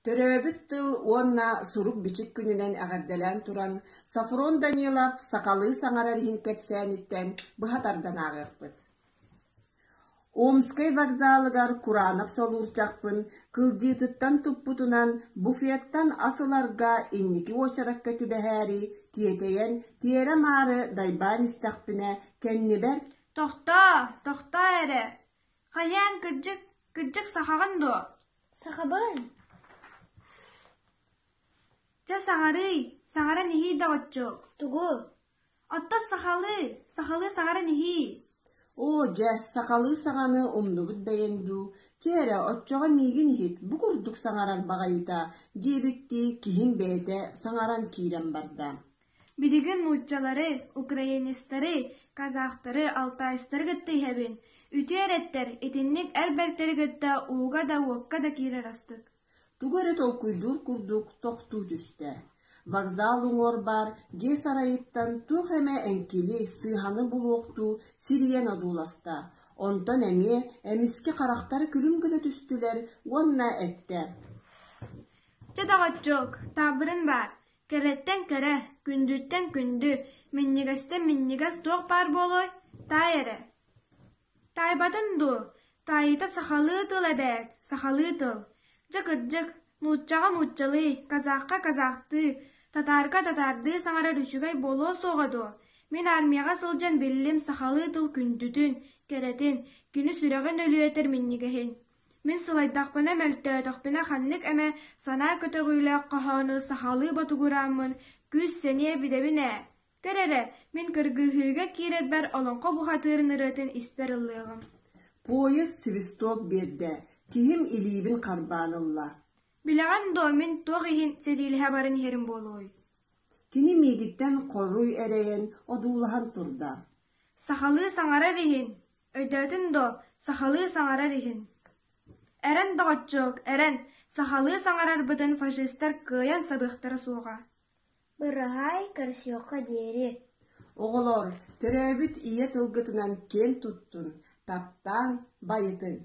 Төрөөбүт тыл уонна сурук-бичик күнүнэн эҕэрдэлээн туран, Софрон Данилов сахалыы саҥарар иһин кэпсээниттэн быһа тардан ааҕыахпыт. Омскай вокзалыгар кураанах солуурчахпын кылдьыытыттан туппутунан буфеттан ас ыларга инники уочаракка түбэһээри тиэтэйэн, тиэрэ-маары дайбаан истэхпинэ, кэннибэр «Тохтоо, тохтоо эрэ, хайаан кырдьык, кырдьык сахаҕын дуо?» «Сахабын» «Чэ саҥарыый, саҥаран иһиий доҕоччуок» «Тугу?» «Оттон сахалыы, сахалыы саҥаран иһиий» Оо, дьэ, сахалыы саҥаны умнубут бэйэҥ дуу, чэ эрэ, оччоҕо миигин иһит, бу курдук саҥарар баҕайыта диэбиттии киһим бэйэтэ саҥаран киирэн барда. Билигин нууччалары, украинецтары, казахтары, алтайстары кытта иһэбин. Үтүө эрэттэр, итинник эр бэртэри кытта ууга да уокка да киирэр астык. Тугу эрэ толкуйдуур курдук тохтуу түстэ. Вокзал уҥуор баар дьиэ сарайыттан туох эмэ эҥкили, сыыһаны булуохтуу сирийэн одууласта. Онтон эмиэ эмискэ харахтара күлүм гына түстүлэр уонна эттэ: Чэ доҕоччуок, таабырын баар. Кэрэттэн кэрэ, күндүттэн күндү, минньигэстэн минньигэс туох баар буолуой, таай эрэ Таайбатын дуо, таайыыта сахалыы тыл эбээт, сахалыы тыл. Дьэ кырдьык, нууччаҕа нууччалыы, казахха казахтыы, татаарга татаардыы саҥарар үчүгэй буолуо суоҕа дуо? Мин армияҕа сылдьан биллим сахалыы тыл күндүтүн, кэрэтин, кини сүрэҕин өлүөтэр минньигэһин. Мин сылайдахпына, мөлтөөтөхпүнэ ханнык эмэ санаа көтөҕүүлээх хоһоону сахалыы ботугурааммын күүс-сэниэ бидэбин ээ. Көр эрэ, мин кыргыһыыга киирэрбэр олоҥхо бухатыырын ырыатын испэр ыллыаҕым. Поезд свисток биэрдэ, киһим илиибин харбаан ылла. Билэҕин дуо мин туох иһин сэриилэһэ баран иһэрим буолуой? Кини миигиттэн хоруй эрэйэн одуулаһан турда. Сахалыы саҥарар иһин, өйдөөтүн дуо, сахалыы саҥарар иһин. Эрэн, доҕоччуок, эрэн, сахалыы саҥарарбытын фашистар кыайан сабыахтара суоҕа. Быраһаай, көрсүөххэ диэри Оҕолоор, төрөөбүт ийэ тылгытынан киэн туттун, таптаан, байытыҥ!